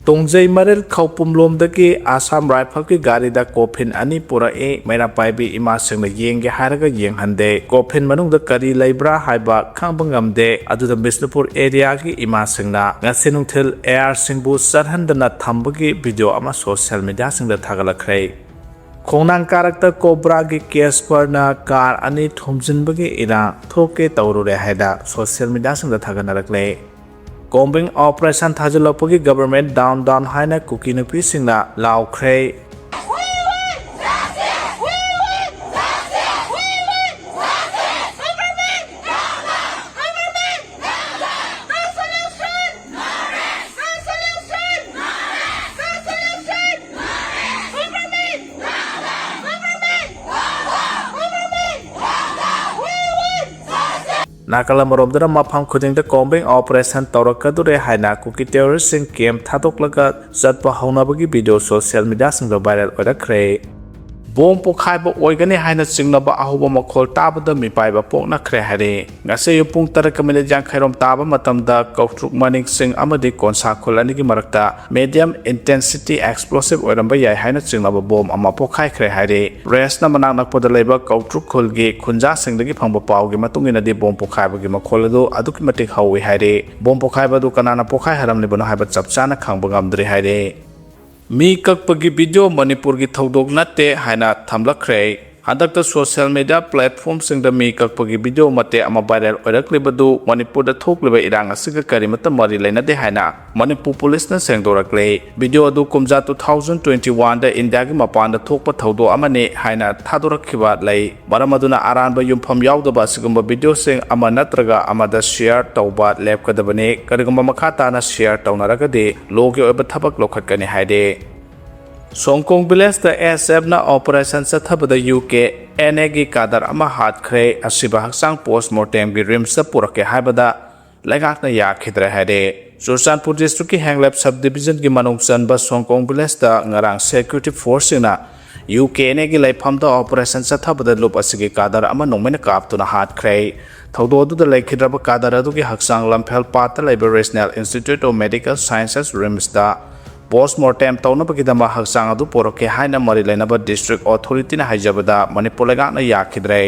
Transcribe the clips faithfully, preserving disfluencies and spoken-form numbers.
ꯇꯣꯡꯖꯩ ꯃꯔꯤꯜ ꯈꯧꯄꯨꯝꯂꯣꯝꯗꯒꯤ ꯑꯁꯥꯝ ꯔꯥꯏꯐꯜꯒꯤ ꯒꯥꯔꯤꯗ ꯀꯣꯐꯤꯟ ꯑꯅꯤ ꯄꯨꯔꯛꯏ꯫ ꯃꯩꯔꯥ ꯄꯥꯏꯕꯤ ꯏꯃꯥꯁꯤꯡꯅ ꯌꯦꯡꯒꯦ ꯍꯥꯏꯔꯒ ꯌꯦꯡꯍꯟꯗꯦ꯫ ꯀꯣꯐꯤꯟ ꯃꯅꯨꯡꯗ ꯀꯔꯤ ꯂꯩꯕ꯭ꯔꯥ ꯍꯥꯏꯕ ꯈꯪꯕ ꯉꯝꯗꯦ꯫ ꯑꯗꯨꯗ ꯕꯤꯁꯅꯨꯄꯨꯔ ꯑꯦꯔꯤꯌꯥꯒꯤ ꯏꯃꯥꯁꯤꯡꯅ ꯉꯁꯤ ꯅꯨꯡꯊꯤꯜ ꯑꯦ ꯑꯥꯔꯁꯤꯡꯕꯨ ꯆꯠꯍꯟꯗꯅ ꯊꯝꯕꯒꯤ ꯚꯤꯗꯤꯑꯣ ꯑꯃ ꯁꯣꯁꯤꯌꯦꯜ ꯃꯤꯗꯤꯌꯥꯁꯤꯡꯗ ꯊꯥꯒꯠꯂꯛꯈ꯭ꯔꯦ꯫ ꯈꯣꯡꯅꯥꯡ ꯀꯥꯔꯛꯇ ꯀꯣꯕ꯭ꯔꯥꯒꯤ ꯀꯦꯁꯄꯔꯅ ꯀꯥꯔ ꯑꯅꯤ ꯊꯣꯝꯖꯤꯟꯕꯒꯤ ꯏꯔꯥꯡ ꯊꯣꯛꯀꯦ ꯇꯧꯔꯨꯔꯦ ꯍꯥꯏꯅ ꯁꯣꯁꯤꯌꯦꯜ ꯃꯤꯗꯤꯌꯥꯁꯤꯡꯗ ꯊꯥꯒꯠꯅꯔꯛꯂꯦ꯫ ꯀꯣꯝꯕꯤꯡ ꯑꯣꯄꯔꯦꯁꯟ ꯊꯥꯖꯤꯜꯂꯛꯄꯒꯤ ꯒꯕꯔꯃꯦꯟ ꯗꯥꯎꯟ ꯗꯥꯎꯟ ꯍꯥꯏꯅ ꯀꯨꯀꯤ ꯅꯨꯄꯤꯁꯤꯡꯅ ꯂꯥꯎꯈ꯭ꯔꯦ꯫ ꯅꯥꯀꯜ ꯑꯃꯔꯣꯝꯗꯅ ꯃꯐꯝ ꯈꯨꯗꯤꯡꯗ ꯀꯣꯝꯕꯤꯡ ꯑꯣꯄꯔꯦꯁꯟ ꯇꯧꯔꯛꯀꯗꯣꯔꯦ ꯍꯥꯏꯅ ꯀꯨꯀꯤ ꯇꯦꯔꯣꯔꯤꯁꯁꯤꯡ ꯀꯦꯝ ꯊꯥꯗꯣꯛꯂꯒ ꯆꯠꯄ ꯍꯧꯅꯕꯒꯤ ꯚꯤꯗꯤꯑꯣ ꯁꯣꯁꯤꯌꯦꯜ ꯃꯤꯗꯤꯌꯥꯁꯤꯡꯗ ꯚꯥꯏꯔꯦꯜ ꯑꯣꯏꯔꯛꯈ꯭ꯔꯦ꯫ ꯕꯣꯝ ꯄꯣꯈꯥꯏꯕ ꯑꯣꯏꯒꯅꯤ ꯍꯥꯏꯅ ꯆꯤꯡꯅꯕ ꯑꯍꯧꯕ ꯃꯈꯣꯜ ꯇꯥꯕꯗ ꯃꯤꯄꯥꯏꯕ ꯄꯣꯛꯅꯈ꯭ꯔꯦ ꯍꯥꯏꯔꯦ꯫ ꯉꯁꯤ ꯑꯌꯨꯛ ꯄꯨꯡ ꯇꯔꯦꯠꯀ ꯃꯤꯅꯤꯠ ꯌꯥꯡꯈꯩꯔꯣꯝ ꯇꯥꯕ ꯃꯇꯝꯗ ꯀꯧꯇ꯭ꯔꯨꯛ ꯃꯅꯤꯡ ꯆꯤꯡ ꯑꯃꯗꯤ ꯀꯣꯟꯁꯥ ꯈꯨꯜ ꯑꯅꯤꯒꯤ ꯃꯔꯛꯇ ꯃꯦꯗꯤꯌꯝ ꯏꯟꯇꯦꯟꯁꯤꯇꯤ ꯑꯦꯛꯁꯄ꯭ꯂꯣꯁꯤꯚ ꯑꯣꯏꯔꯝꯕ ꯌꯥꯏ ꯍꯥꯏꯅ ꯆꯤꯡꯅꯕ ꯕꯣꯝ ꯑꯃ ꯄꯣꯈꯥꯏꯈ꯭ꯔꯦ ꯍꯥꯏꯔꯤ꯫ ꯄ꯭ꯔꯦꯁꯅ ꯃꯅꯥꯛ ꯅꯛꯄꯗ ꯂꯩꯕ ꯀꯧꯇ꯭ꯔꯨꯛ ꯈꯨꯜꯒꯤ ꯈꯨꯟꯖꯥꯁꯤꯡꯗꯒꯤ ꯐꯪꯕ ꯄꯥꯎꯒꯤ ꯃꯇꯨꯡ ꯏꯟꯅꯗꯤ ꯕꯣꯝ ꯄꯣꯈꯥꯏꯕꯒꯤ ꯃꯈꯣꯜ ꯑꯗꯨ ꯑꯗꯨꯛꯀꯤ ꯃꯇꯤꯛ ꯍꯧꯋꯤ ꯍꯥꯏꯔꯤ꯫ ꯕꯣꯝ ꯄꯣꯈꯥꯏꯕ ꯑꯗꯨ ꯀꯅꯥꯅ ꯄꯣꯈꯥꯏꯍꯜꯂꯝꯂꯤꯕꯅꯣ ꯍꯥꯏꯕ ꯆꯞ ꯆꯥꯅ ꯈꯪꯕ ꯉꯝꯗ꯭ꯔꯤ ꯍꯥꯏꯔꯤ꯫ ꯃꯤ ꯀꯛꯄꯒꯤ ꯚꯤꯗꯤꯑꯣ ꯃꯅꯤꯄꯨꯔꯒꯤ ꯊꯧꯗꯣꯛ ꯅꯠꯇꯦ ꯍꯥꯏꯅ ꯊꯝꯂꯛꯈ꯭ꯔꯦ꯫ ꯍꯟꯗꯛꯇ ꯁꯣꯁꯤꯌꯦꯜ ꯃꯤꯗꯤꯌꯥ ꯄ꯭ꯂꯦꯠꯐꯣꯔꯝꯁꯤꯡꯗ ꯃꯤ ꯀꯛꯄꯒꯤ ꯚꯤꯗꯤꯑꯣ ꯃꯇꯦꯛ ꯑꯃ ꯚꯥꯏꯔꯦꯜ ꯑꯣꯏꯔꯛꯂꯤꯕꯗꯨ ꯃꯅꯤꯄꯨꯔꯗ ꯊꯣꯛꯂꯤꯕ ꯏꯔꯥꯡ ꯑꯁꯤꯒ ꯀꯔꯤꯃꯠꯇ ꯃꯔꯤ ꯂꯩꯅꯗꯦ ꯍꯥꯏꯅ ꯃꯅꯤꯄꯨꯔ ꯄꯨꯂꯤꯁꯅ ꯁꯦꯡꯗꯣꯔꯛꯂꯦ꯫ ꯚꯤꯗꯤꯑꯣ ꯑꯗꯨ ꯀꯨꯝꯖꯥ ꯇꯨ ꯊꯥꯎꯖꯟ ꯇ꯭ꯋꯦꯟꯇꯤ ꯋꯥꯟꯗ ꯏꯟꯗꯤꯌꯥꯒꯤ ꯃꯄꯥꯟꯗ ꯊꯣꯛꯄ ꯊꯧꯗꯣꯛ ꯑꯃꯅꯤ ꯍꯥꯏꯅ ꯊꯥꯗꯣꯔꯛꯈꯤꯕ ꯂꯩ꯫ ꯃꯔꯝ ꯑꯗꯨꯅ ꯑꯔꯥꯟꯕ ꯌꯨꯝꯐꯝ ꯌꯥꯎꯗꯕ ꯑꯁꯤꯒꯨꯝꯕ ꯚꯤꯗꯤꯑꯣꯁꯤꯡ ꯑꯃ ꯅꯠꯇ꯭ꯔꯒ ꯑꯃꯗ ꯁꯤꯌꯔ ꯇꯧꯕ ꯂꯦꯞꯀꯗꯕꯅꯤ꯫ ꯀꯔꯤꯒꯨꯝꯕ ꯃꯈꯥ ꯇꯥꯅ ꯁꯤꯌꯔ ꯇꯧꯅꯔꯒꯗꯤ ꯂꯣꯒꯤ ꯑꯣꯏꯕ ꯊꯕꯛ ꯂꯧꯈꯠꯀꯅꯤ ꯍꯥꯏꯔꯤ꯫ ꯁꯣꯡꯀꯣꯡ ꯚꯤꯂꯦꯖꯇ ꯑꯦꯁ ꯑꯦꯐꯅ ꯑꯣꯄꯔꯦꯁꯟ ꯆꯠꯊꯕꯗ ꯌꯨ ꯀꯦ ꯑꯦꯟ ꯑꯦꯒꯤ ꯀꯥꯗꯔ ꯑꯃ ꯍꯥꯠꯈ꯭ꯔꯦ꯫ ꯑꯁꯤꯕ ꯍꯛꯆꯥꯡ ꯄꯣꯁꯃꯣꯔꯇꯦꯝꯒꯤ ꯔꯤꯝꯁꯇ ꯄꯨꯔꯛꯀꯦ ꯍꯥꯏꯕꯗ ꯂꯩꯉꯥꯛꯅ ꯌꯥꯈꯤꯗ꯭ꯔꯦ ꯍꯥꯏꯔꯦ꯫ ꯆꯨꯔꯆꯥꯟꯄꯨꯔ ꯗꯤꯁꯇ꯭ꯔꯤꯛꯀꯤ ꯍꯦꯡꯂꯦꯞ ꯁꯕ ꯗꯤꯕꯤꯖꯟꯒꯤ ꯃꯅꯨꯡ ꯆꯟꯕ ꯁꯣꯡꯀꯣꯡ ꯚꯤꯂꯦꯖꯇ ꯉꯔꯥꯡ ꯁꯦꯀ꯭ꯌꯨꯔꯤꯇꯤ ꯐꯣꯔꯁꯁꯤꯡꯅ ꯌꯨ ꯀꯦ ꯑꯦꯟ ꯑꯦꯒꯤ ꯂꯩꯐꯝꯗ ꯑꯣꯄꯔꯦꯁꯟ ꯆꯠꯊꯕꯗ ꯂꯨꯞ ꯑꯁꯤꯒꯤ ꯀꯥꯗꯔ ꯑꯃ ꯅꯣꯡꯃꯩꯅ ꯀꯥꯞꯇꯨꯅ ꯍꯥꯠꯈ꯭ꯔꯦ꯫ ꯊꯧꯗꯣꯛ ꯑꯗꯨꯗ ꯂꯩꯈꯤꯗ꯭ꯔꯕ ꯀꯥꯗꯔ ꯑꯗꯨꯒꯤ ꯍꯛꯆꯥꯡ ꯂꯝꯐꯦꯜ ꯄꯥꯠꯇ ꯂꯩꯕ regional institute of medical sciences ꯔꯤꯝꯁꯇ ꯄꯣꯁꯃꯣꯔꯇꯦꯝ ꯇꯧꯅꯕꯒꯤꯗꯃꯛ ꯍꯛꯆꯥꯡ ꯑꯗꯨ ꯄꯨꯔꯛꯀꯦ ꯍꯥꯏꯅ ꯃꯔꯤ ꯂꯩꯅꯕ ꯗꯤꯁꯇ꯭ꯔꯤꯛ ꯑꯣꯊꯣꯔꯤꯇꯤꯅ ꯍꯥꯏꯖꯕꯗ ꯃꯅꯤꯄꯨꯔ ꯂꯩꯉꯥꯛꯅ ꯌꯥꯈꯤꯗ꯭ꯔꯦ꯫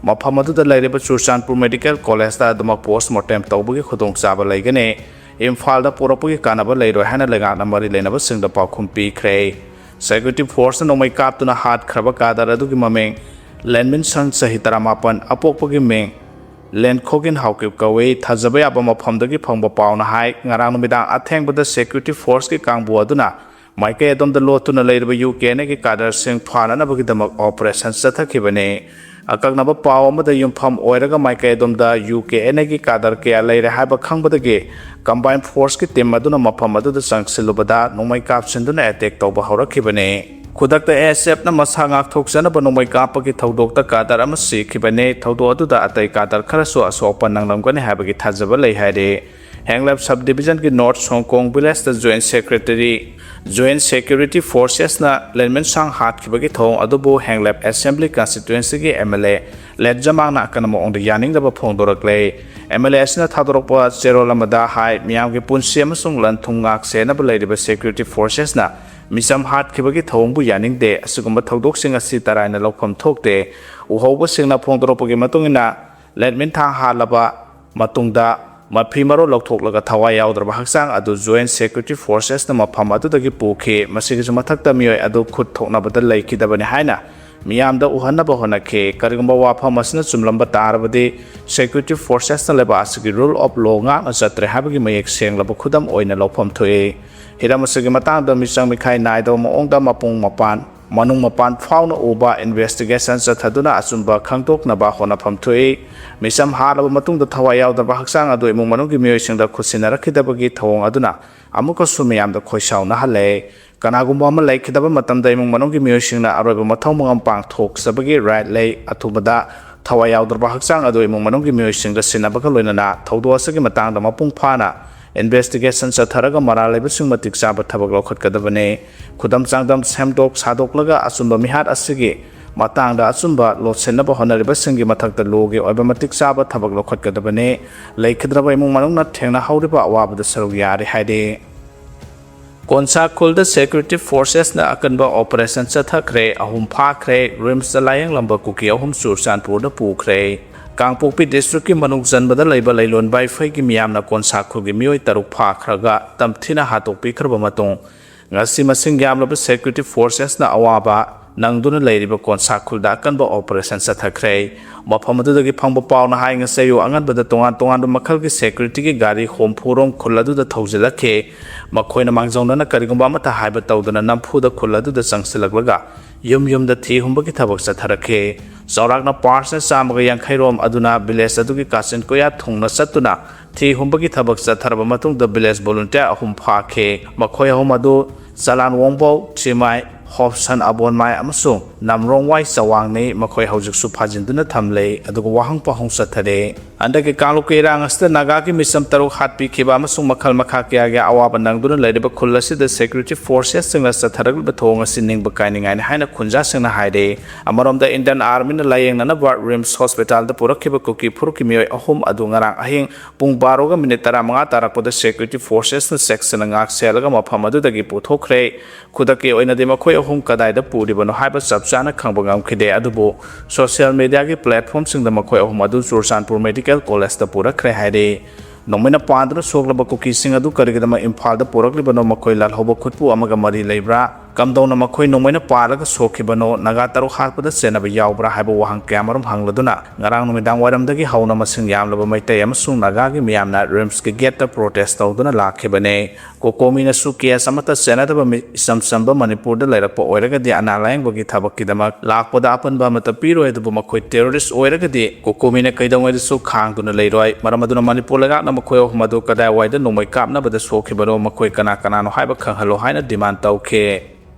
ꯃꯐꯝ ꯑꯗꯨꯗ ꯂꯩꯔꯤꯕ ꯆꯨꯔꯆꯥꯟꯄꯨꯔ ꯃꯦꯗꯤꯀꯦꯜ ꯀꯣꯂꯦꯖꯇ ꯑꯗꯨꯃꯛ ꯄꯣꯁꯃꯣꯔꯇꯦꯝ ꯇꯧꯕꯒꯤ ꯈꯨꯗꯣꯡꯆꯥꯕ ꯂꯩꯒꯅꯤ꯫ ꯏꯝꯐꯥꯜꯗ ꯄꯨꯔꯛꯄꯒꯤ ꯀꯥꯟꯅꯕ ꯂꯩꯔꯣꯏ ꯍꯥꯏꯅ ꯂꯩꯉꯥꯛꯅ ꯃꯔꯤ ꯂꯩꯅꯕꯁꯤꯡꯗ ꯄꯥꯎꯈꯨꯝ ꯄꯤꯈ꯭ꯔꯦ꯫ ꯁꯦꯀ꯭ꯌꯨꯔꯤꯇꯤ ꯐꯣꯔꯁꯅ ꯅꯣꯡꯃꯩ ꯀꯥꯞꯇꯨꯅ ꯍꯥꯠꯈ꯭ꯔꯕ ꯀꯥꯗꯔ ꯑꯗꯨꯒꯤ ꯃꯃꯤꯡ ꯂꯦꯟꯃꯤꯟ ꯁꯪ, ꯆꯍꯤ ꯇꯔꯥꯃꯥꯄꯟ, ꯑꯄꯣꯛꯄꯒꯤ ꯃꯤꯡ ꯂꯦꯟꯈꯣꯒꯤꯟ ꯍꯥꯎꯀꯤꯞ ꯀꯧꯏ꯫ ꯊꯥꯖꯕ ꯌꯥꯕ ꯃꯐꯝꯗꯒꯤ ꯐꯪꯕ ꯄꯥꯎꯅ ꯍꯥꯏ, ꯉꯔꯥꯡ ꯅꯨꯃꯤꯗꯥꯡ ꯑꯊꯦꯡꯕꯗ ꯁꯦꯀ꯭ꯌꯨꯔꯤꯇꯤ ꯐꯣꯔꯁꯀꯤ ꯀꯥꯡꯕꯨ ꯑꯗꯨꯅ ꯃꯥꯏꯀꯩ ꯑꯗꯣꯝꯗ ꯂꯣꯠꯇꯨꯅ ꯂꯩꯔꯤꯕ ꯌꯨ ꯀꯦ ꯑꯦꯟ ꯑꯦꯒꯤ ꯀꯥꯗꯔꯁꯤꯡ ꯐꯥꯅꯅꯕꯒꯤꯗꯃꯛ ꯑꯣꯄꯔꯦꯁꯟ ꯆꯠꯊꯈꯤꯕꯅꯤ꯫ ꯑꯀꯛꯅꯕ ꯄꯥꯎ ꯑꯃꯗ ꯌꯨꯝꯐꯝ ꯑꯣꯏꯔꯒ ꯃꯥꯏꯀꯩ ꯑꯗꯣꯝꯗ ꯌꯨ ꯀꯦ ꯑꯦꯟ ꯑꯦꯒꯤ ꯀꯥꯗꯔ ꯀꯌꯥ ꯂꯩꯔꯦ ꯍꯥꯏꯕ ꯈꯪꯕꯗꯒꯤ ꯀꯝꯕꯥꯏꯟ ꯐꯣꯔꯁꯀꯤ ꯇꯤꯝ ꯑꯗꯨꯅ ꯃꯐꯝ ꯑꯗꯨꯗ ꯆꯪꯁꯤꯜꯂꯨꯕꯗ ꯅꯣꯡꯃꯩ ꯀꯥꯞꯁꯤꯟꯗꯨꯅ ꯑꯦꯇꯦꯛ ꯇꯧꯕ ꯍꯧꯔꯛꯈꯤꯕꯅꯤ꯫ ꯈꯨꯗꯛꯇ ꯑꯦ ꯑꯦꯁ ꯑꯦꯐꯅ ꯃꯁꯥ ꯉꯥꯛꯊꯣꯛꯆꯅꯕ ꯅꯣꯡꯃꯩ ꯀꯥꯞꯄꯒꯤ ꯊꯧꯗꯣꯛꯇ ꯀꯥꯗꯔ ꯑꯃ ꯁꯤꯈꯤꯕꯅꯤ꯫ ꯊꯧꯗꯣꯛ ꯑꯗꯨꯗ ꯑꯇꯩ ꯀꯥꯗꯔ ꯈꯔꯁꯨ ꯑꯁꯣꯛ ꯑꯄꯟ ꯅꯪꯂꯝꯒꯅꯤ ꯍꯥꯏꯕꯒꯤ ꯊꯥꯖꯕ ꯂꯩ ꯍꯥꯏꯔꯤ꯫ ꯍꯦꯡꯂꯦꯞ ꯁꯕ ꯗꯤꯕꯤꯖꯟꯒꯤ ꯅꯣꯔꯠ ꯁꯣꯡꯀꯣꯡ ꯚꯤꯂꯦꯖꯇ ꯖꯣꯏꯟꯠ ꯁꯦꯀ꯭ꯔꯦꯇꯔꯤ, ꯖꯣꯏꯟꯠ ꯁꯦꯀ꯭ꯌꯨꯔꯤꯇꯤ ꯐꯣꯔꯁꯦꯁꯅ ꯂꯦꯟꯃꯦꯟꯁꯥꯡ ꯍꯥꯠꯈꯤꯕꯒꯤ ꯊꯧꯑꯣꯡ ꯑꯗꯨꯕꯨ ꯍꯦꯡꯂꯦꯞ ꯑꯦꯁꯦꯝꯕ꯭ꯂꯤ ꯀꯟꯁꯇꯤꯇ꯭ꯋꯦꯟꯁꯤꯒꯤ ꯑꯦꯝ ꯑꯦꯜ ꯑꯦ ꯂꯦꯠꯖꯃꯥꯡꯅ ꯑꯀꯟꯕ ꯃꯑꯣꯡꯗ ꯌꯥꯅꯤꯡꯗꯕ ꯐꯣꯡꯗꯣꯔꯛꯂꯦ꯫ ꯑꯦꯝ ꯑꯦꯜ ꯑꯦ ꯑꯁꯤꯅ ꯊꯥꯗꯣꯔꯛꯄ ꯆꯦꯔꯣꯜ ꯑꯃꯗ ꯍꯥꯏ, ꯃꯤꯌꯥꯝꯒꯤ ꯄꯨꯟꯁꯤ ꯑꯃꯁꯨꯡ ꯂꯟ ꯊꯨꯝ ꯉꯥꯛ ꯁꯦꯟꯅꯕ ꯂꯩꯔꯤꯕ ꯁꯦꯀ꯭ꯌꯨꯔꯤꯇꯤ ꯐꯣꯔꯁꯦꯁꯅ ꯃꯤꯆꯝ ꯍꯥꯠꯈꯤꯕꯒꯤ ꯊꯧꯑꯣꯡꯕꯨ ꯌꯥꯅꯤꯡꯗꯦ꯫ ꯑꯁꯤꯒꯨꯝꯕ ꯊꯧꯗꯣꯛꯁꯤꯡ ꯑꯁꯤ ꯇꯔꯥꯏꯅ ꯂꯧꯐꯝ ꯊꯣꯛꯇꯦ꯫ ꯎꯍꯧꯕꯁꯤꯡꯅ ꯐꯣꯡꯗꯣꯔꯛꯄꯒꯤ ꯃꯇꯨꯡ ꯏꯟꯅ, ꯂꯦꯟꯃꯤꯟ ꯊꯥꯡ ꯍꯥꯠꯂꯕ ꯃꯇꯨꯡꯗ ꯃꯐꯤ ꯃꯔꯣꯜ ꯂꯧꯊꯣꯛꯂꯒ ꯊꯋꯥꯏ ꯌꯥꯎꯗ꯭ꯔꯕ ꯍꯛꯆꯥꯡ ꯑꯗꯨ ꯖꯣꯏꯟꯠ ꯁꯦꯀ꯭ꯌꯨꯔꯤꯇꯤ ꯐꯣꯔꯁꯦꯁꯅ ꯃꯐꯝ ꯑꯗꯨꯗꯒꯤ ꯄꯨꯈꯤ꯫ ꯃꯁꯤꯒꯤꯁꯨ ꯃꯊꯛꯇ ꯃꯤꯑꯣꯏ ꯑꯗꯨ ꯈꯨꯠ ꯊꯣꯛꯅꯕꯗ ꯂꯩꯈꯤꯗꯕꯅꯤ ꯍꯥꯏꯅ ꯃꯤꯌꯥꯝꯗ ꯎꯍꯟꯅꯕ ꯍꯣꯠꯅꯈꯤ꯫ ꯀꯔꯤꯒꯨꯝꯕ ꯋꯥꯐꯝ ꯑꯁꯤꯅ ꯆꯨꯝꯂꯝꯕ ꯇꯥꯔꯕꯗꯤ, ꯁꯦꯀ꯭ꯌꯨꯔꯤꯇꯤ ꯐꯣꯔꯁꯦꯁꯅ ꯂꯩꯕꯥꯛ ꯑꯁꯤꯒꯤ ꯔꯨꯜ ꯑꯣꯐ ꯂꯣ ꯉꯥꯛꯅ ꯆꯠꯇ꯭ꯔꯦ ꯍꯥꯏꯕꯒꯤ ꯃꯌꯦꯛ ꯁꯦꯡꯂꯕ ꯈꯨꯗꯝ ꯑꯣꯏꯅ ꯂꯧꯐꯝ ꯊꯣꯛꯏ꯫ ꯍꯤꯔꯝ ꯑꯁꯤꯒꯤ ꯃꯇꯥꯡꯗ ꯃꯤꯆꯪ ꯃꯤꯈꯥꯏ ꯅꯥꯏꯗꯕ ꯃꯑꯣꯡꯗ ꯃꯄꯨꯡ ꯃꯄꯥꯟ, ꯃꯅꯨꯡ ꯃꯄꯥꯟ ꯐꯥꯎꯅ ꯎꯕ ꯏꯟꯚꯦꯁꯇꯤꯒꯦꯁꯟ ꯆꯠꯊꯗꯨꯅ ꯑꯆꯨꯝꯕ ꯈꯪꯗꯣꯛꯅꯕ ꯍꯣꯠꯅꯐꯝ ꯊꯣꯛꯏ꯫ ꯃꯤꯆꯝ ꯍꯥꯠꯂꯕ ꯃꯇꯨꯡꯗ ꯊꯋꯥꯏ ꯌꯥꯎꯗꯕ ꯍꯛꯆꯥꯡ ꯑꯗꯨ ꯏꯃꯨꯡ ꯃꯅꯨꯡꯒꯤ ꯃꯤꯑꯣꯏꯁꯤꯡꯗ ꯈꯨꯠꯁꯤꯟꯅꯔꯛꯈꯤꯗꯕꯒꯤ ꯊꯧꯑꯣꯡ ꯑꯗꯨꯅ ꯑꯃꯨꯛꯀꯁꯨ ꯃꯤꯌꯥꯝꯗ ꯈꯣꯏꯁꯥꯎꯅꯍꯜꯂꯦ꯫ ꯀꯅꯥꯒꯨꯝꯕ ꯑꯃ ꯂꯩꯈꯤꯗꯕ ꯃꯇꯝꯗ ꯏꯃꯨꯡ ꯃꯅꯨꯡꯒꯤ ꯃꯤꯑꯣꯏꯁꯤꯡꯅ ꯑꯔꯣꯏꯕ ꯃꯊꯧ ꯃꯉꯝ ꯄꯥꯡꯊꯣꯛꯆꯕꯒꯤ ꯔꯥꯏꯠ ꯂꯩ꯫ ꯑꯊꯨꯕꯗ ꯊꯋꯥꯏ ꯌꯥꯎꯗ꯭ꯔꯕ ꯍꯛꯆꯥꯡ ꯑꯗꯨ ꯏꯃꯨꯡ ꯃꯅꯨꯡꯒꯤ ꯃꯤꯑꯣꯏꯁꯤꯡꯗ ꯁꯤꯟꯅꯕꯒ ꯂꯣꯏꯅꯅ ꯊꯧꯗꯣꯛ ꯑꯁꯤꯒꯤ ꯃꯇꯥꯡꯗ ꯃꯄꯨꯡ ꯐꯥꯅ ꯏꯟꯚꯦꯁꯇꯤꯒꯦꯁꯟ ꯆꯠꯊꯔꯒ ꯃꯔꯥꯜ ꯂꯩꯕꯁꯤꯡ ꯃꯇꯤꯛ ꯆꯥꯕ ꯊꯕꯛ ꯂꯧꯈꯠꯀꯗꯕꯅꯤ꯫ ꯈꯨꯗꯝ ꯆꯥꯡꯗꯝ ꯁꯦꯝꯗꯣꯛ ꯁꯥꯗꯣꯛꯂꯒ ꯑꯆꯨꯝꯕ ꯃꯤꯍꯥꯠ ꯑꯁꯤꯒꯤ ꯃꯇꯥꯡꯗ ꯑꯆꯨꯝꯕ ꯂꯣꯠꯁꯤꯟꯅꯕ ꯍꯣꯠꯅꯔꯤꯕꯁꯤꯡꯒꯤ ꯃꯊꯛꯇ ꯂꯣꯒꯤ ꯑꯣꯏꯕ ꯃꯇꯤꯛ ꯆꯥꯕ ꯊꯕꯛ ꯂꯧꯈꯠꯀꯗꯕꯅꯤ꯫ ꯂꯩꯈꯤꯗ꯭ꯔꯕ ꯏꯃꯨꯡ ꯃꯅꯨꯡꯅ ꯊꯦꯡꯅꯍꯧꯔꯤꯕ ꯑꯋꯥꯕꯗ ꯁꯔꯨꯛ ꯌꯥꯔꯤ ꯍꯥꯏꯔꯤ꯫ ꯀꯣꯟꯁꯥ ꯈꯨꯜꯗ ꯁꯦꯀ꯭ꯌꯨꯔꯤꯇꯤ ꯐꯣꯔꯁꯦꯁꯅ ꯑꯀꯟꯕ ꯑꯣꯄꯔꯦꯁꯟ ꯆꯠꯊꯈ꯭ꯔꯦ꯫ ꯑꯍꯨꯝ ꯐꯥꯈ꯭ꯔꯦ꯫ ꯔꯤꯝꯁꯇ ꯂꯥꯌꯦꯡꯂꯝꯕ ꯀꯨꯀꯤ ꯑꯍꯨꯝ ꯆꯨꯔꯆꯥꯟꯄꯨꯔꯗ ꯄꯨꯈ꯭ꯔꯦ꯫ ꯀꯥꯡꯄꯣꯛꯄꯤ ꯗꯤꯁꯇ꯭ꯔꯤꯛꯀꯤ ꯃꯅꯨꯡ ꯆꯟꯕꯗ ꯂꯩꯕ ꯂꯩꯂꯣꯟ ꯕꯥꯏꯐꯩꯒꯤ ꯃꯤꯌꯥꯝꯅ ꯀꯣꯟꯁꯥ ꯈꯨꯜꯒꯤ ꯃꯤꯑꯣꯏ ꯇꯔꯨꯛ ꯐꯥꯈ꯭ꯔꯒ ꯇꯝꯊꯤꯅ ꯍꯥꯠꯇꯣꯛꯄꯤꯈ꯭ꯔꯕ ꯃꯇꯨꯡ, ꯉꯁꯤ ꯃꯁꯤꯡ ꯌꯥꯝꯂꯕ ꯁꯦꯀ꯭ꯌꯨꯔꯤꯇꯤ ꯐꯣꯔꯁꯦꯁꯅ ꯑꯋꯥꯕ ꯅꯪꯗꯨꯅ ꯂꯩꯔꯤꯕ ꯀꯣꯟꯁꯥ ꯈꯨꯜꯗ ꯑꯀꯟꯕ ꯑꯣꯄꯔꯦꯁꯟ ꯆꯠꯊꯈ꯭ꯔꯦ꯫ ꯃꯐꯝ ꯑꯗꯨꯗꯒꯤ ꯐꯪꯕ ꯄꯥꯎꯅ ꯍꯥꯏ, ꯉꯁꯤ ꯑꯌꯨꯛ ꯑꯉꯟꯕꯗ ꯇꯣꯉꯥꯟ ꯇꯣꯉꯥꯟꯕ ꯃꯈꯜꯒꯤ ꯁꯦꯀ꯭ꯌꯨꯔꯤꯇꯤꯒꯤ ꯒꯥꯔꯤ ꯍꯨꯝꯐꯨ ꯔꯣꯝ ꯈꯨꯜ ꯑꯗꯨꯗ ꯊꯧꯖꯤꯜꯂꯛꯈꯤ꯫ ꯃꯈꯣꯏꯅ ꯃꯥꯡꯖꯧꯅꯅ ꯀꯔꯤꯒꯨꯝꯕ ꯑꯃꯠꯇ ꯍꯥꯏꯕ ꯇꯧꯗꯅ ꯅꯝꯐꯨꯗ ꯈꯨꯜ ꯑꯗꯨꯗ ꯆꯪꯁꯤꯜꯂꯛꯂꯒ ꯌꯨꯝ ꯌꯨꯝꯗ ꯊꯤ ꯍꯨꯝꯕꯒꯤ ꯊꯕꯛ ꯆꯠꯊꯔꯛꯈꯤ꯫ ꯆꯥꯎꯔꯥꯛꯅ ꯄꯥꯔꯁꯟ ꯆꯥꯝꯃꯒ ꯌꯥꯡꯈꯩ ꯔꯣꯝ ꯑꯗꯨꯅ ꯚꯤꯂꯦꯖ ꯑꯗꯨꯒꯤ ꯀꯥꯆꯤꯟ ꯀꯣꯌꯥ ꯊꯨꯡꯅ ꯆꯠꯇꯨꯅ ꯊꯤ ꯍꯨꯝꯕꯒꯤ ꯊꯕꯛ ꯆꯠꯊꯔꯕ ꯃꯇꯨꯡꯗ ꯚꯤꯂꯦꯖ ꯚꯣꯂꯨꯟꯇꯤꯌꯔ ꯑꯍꯨꯝ ꯐꯥꯈꯤ꯫ ꯃꯈꯣꯏ ꯑꯍꯨꯝ ꯑꯗꯨ ꯆꯂꯥꯟ ꯋꯣꯡꯕꯧ ꯊ꯭ꯔꯤꯃꯥꯏ, ꯍꯣꯞꯁꯟ ꯑꯕꯣꯟꯃꯥꯏ ꯑꯃꯁꯨꯡ ꯅꯝꯔꯣꯡꯋꯥꯏ ꯆꯋꯥꯡꯅꯤ꯫ ꯃꯈꯣꯏ ꯍꯧꯖꯤꯛꯁꯨ ꯐꯥꯖꯤꯟꯗꯨꯅ ꯊꯝꯂꯤ, ꯑꯗꯨꯒ ꯋꯥꯍꯪ ꯄꯥꯎꯍꯪ ꯆꯠꯊꯔꯤ꯫ ꯍꯟꯗꯛꯀꯤ ꯀꯥꯡꯂꯨꯞꯀꯤ ꯏꯔꯥꯡ ꯑꯁꯤꯗ ꯅꯥꯒꯥꯒꯤ ꯃꯤꯆꯝ ꯇꯔꯨꯛ ꯍꯥꯠꯄꯤꯈꯤꯕ ꯑꯃꯁꯨꯡ ꯃꯈꯜ ꯃꯈꯥ ꯀꯌꯥꯒꯤ ꯑꯋꯥꯕ ꯅꯪꯗꯨꯅ ꯂꯩꯔꯤꯕ ꯈꯨꯜ ꯑꯁꯤꯗ ꯁꯦꯀ꯭ꯌꯨꯔꯤꯇꯤ ꯐꯣꯔꯁꯦꯁꯁꯤꯡꯅ ꯆꯠꯊꯔꯛꯂꯤꯕ ꯊꯧꯑꯣꯡ ꯑꯁꯤ ꯅꯤꯡꯕ ꯀꯥꯏꯅꯤꯡꯉꯥꯏꯅꯤ ꯍꯥꯏꯅ ꯈꯨꯟꯖꯥꯁꯤꯡꯅ ꯍꯥꯏꯔꯤ꯫ ꯑꯃꯔꯣꯝꯗ, ꯏꯟꯗꯤꯌꯟ ꯑꯥꯔꯃꯤꯅ ꯂꯥꯌꯦꯡꯅꯅꯕ ꯔꯤꯝꯁ ꯍꯣꯁꯄꯤꯇꯥꯜꯗ ꯄꯨꯔꯛꯈꯤꯕ ꯀꯨꯀꯤ ꯐꯨꯔꯨꯞꯀꯤ ꯃꯤꯑꯣꯏ ꯑꯍꯨꯝ ꯑꯗꯨ ꯉꯔꯥꯡ ꯑꯍꯤꯡ ꯄꯨꯡ ꯕꯥꯔꯣꯒ ꯃꯤꯅꯤꯠ ꯇꯔꯥꯃꯉꯥ ꯇꯥꯔꯛꯄꯗ ꯁꯦꯀ꯭ꯌꯨꯔꯤꯇꯤ ꯐꯣꯔꯁꯦꯁꯅ ꯆꯦꯛꯁꯤꯟꯅ ꯉꯥꯛ ꯁꯦꯜꯂꯒ ꯃꯐꯝ ꯑꯗꯨꯗꯒꯤ ꯄꯨꯊꯣꯛꯈ꯭ꯔꯦ꯫ ꯈꯨꯗꯛꯀꯤ ꯑꯣꯏꯅꯗꯤ ꯃꯈꯣꯏ ꯑꯍꯨꯝ ꯀꯗꯥꯏꯗ ꯄꯨꯔꯤꯕꯅꯣ ꯍꯥꯏꯕ ꯆꯞ ꯆꯥꯅ ꯈꯪꯕ ꯉꯝꯈꯤꯗꯦ, ꯑꯗꯨꯕꯨ ꯁꯣꯁꯤꯌꯦꯜ ꯃꯤꯗꯤꯌꯥꯒꯤ ꯄ꯭ꯂꯦꯠꯐꯣꯔꯝꯁꯤꯡꯗ ꯃꯈꯣꯏ ꯑꯍꯨꯝ ꯑꯗꯨ ꯆꯨꯔꯆꯥꯟꯄꯨꯔ ꯃꯦꯗꯤꯀꯦꯜ ꯀꯣꯂꯦꯖꯇ ꯄꯨꯔꯛꯈ꯭ꯔꯦ ꯍꯥꯏꯔꯤ꯫ ꯅꯣꯡꯃꯩꯅ ꯄꯥꯟꯗꯨꯅ ꯁꯣꯛꯂꯕ ꯀꯨꯀꯤꯁꯤꯡ ꯑꯗꯨ ꯀꯔꯤꯒꯤꯗꯃꯛ ꯏꯝꯐꯥꯜꯗ ꯄꯨꯔꯛꯂꯤꯕꯅꯣ, ꯃꯈꯣꯏ ꯂꯥꯜꯍꯧꯕ ꯈꯨꯠꯄꯨ ꯑꯃꯒ ꯃꯔꯤ ꯂꯩꯕ꯭ꯔꯥ, ꯀꯝꯗꯧꯅ ꯃꯈꯣꯏ ꯅꯣꯡꯃꯩꯅ ꯄꯥꯜꯂꯒ ꯁꯣꯛꯈꯤꯕꯅꯣ, ꯅꯥꯒꯥ ꯇꯔꯨꯛ ꯍꯥꯠꯄꯗ ꯆꯦꯟꯅꯕ ꯌꯥꯎꯕ꯭ꯔꯥ ꯍꯥꯏꯕ ꯋꯥꯍꯪ ꯀꯌꯥꯃꯔꯨꯝ ꯍꯪꯂꯗꯨꯅ ꯉꯔꯥꯡ ꯅꯨꯃꯤꯗꯥꯡ ꯋꯥꯏꯔꯝꯗꯒꯤ ꯍꯧꯅ ꯃꯁꯤꯡ ꯌꯥꯝꯂꯕ ꯃꯩꯇꯩ ꯑꯃꯁꯨꯡ ꯅꯥꯒꯥꯒꯤ ꯃꯤꯌꯥꯝꯅ ꯔꯤꯝꯁꯀꯤ ꯒꯦꯠꯇ ꯄ꯭ꯔꯣꯇꯦꯁ ꯇꯧꯗꯨꯅ ꯂꯥꯛꯈꯤꯕꯅꯤ꯫ ꯀꯣꯀꯣꯃꯤꯅꯁꯨ ꯀꯦꯁ ꯑꯃꯠꯇ ꯆꯦꯟꯅꯗꯕ ꯃꯤ-, ꯏꯆꯝ ꯆꯝꯕ ꯃꯅꯤꯄꯨꯔꯗ ꯂꯩꯔꯛꯄ ꯑꯣꯏꯔꯒꯗꯤ ꯑꯅꯥ ꯂꯥꯌꯦꯡꯕꯒꯤ ꯊꯕꯛꯀꯤꯗꯃꯛ ꯂꯥꯛꯄꯗ ꯑꯄꯟꯕ ꯑꯃꯠꯇ ꯄꯤꯔꯣꯏ, ꯑꯗꯨꯕꯨ ꯃꯈꯣꯏ ꯇꯦꯔꯣꯔꯤꯁ ꯑꯣꯏꯔꯒꯗꯤ ꯀꯣꯀꯣꯃꯤꯅ ꯀꯩꯗꯧꯉꯩꯗꯁꯨ ꯈꯥꯡꯗꯨꯅ ꯂꯩꯔꯣꯏ꯫ ꯃꯔꯝ ꯑꯗꯨꯅ ꯃꯅꯤꯄꯨꯔ ꯂꯩꯉꯥꯛꯅ ꯃꯈꯣꯏ ꯑꯍꯨꯝ ꯑꯗꯨ ꯀꯗꯥꯏꯋꯥꯏꯗ ꯅꯣꯡꯃꯩ ꯀꯥꯞꯅꯕꯗ ꯁꯣꯛꯈꯤꯕꯅꯣ, ꯃꯈꯣꯏ ꯀꯅꯥ ꯀꯅꯥꯅꯣ ꯍꯥꯏꯕ ꯈꯪꯍꯜꯂꯣ ꯍꯥꯏꯅ ꯗꯤꯃꯥꯟ ꯇꯧꯈꯤ꯫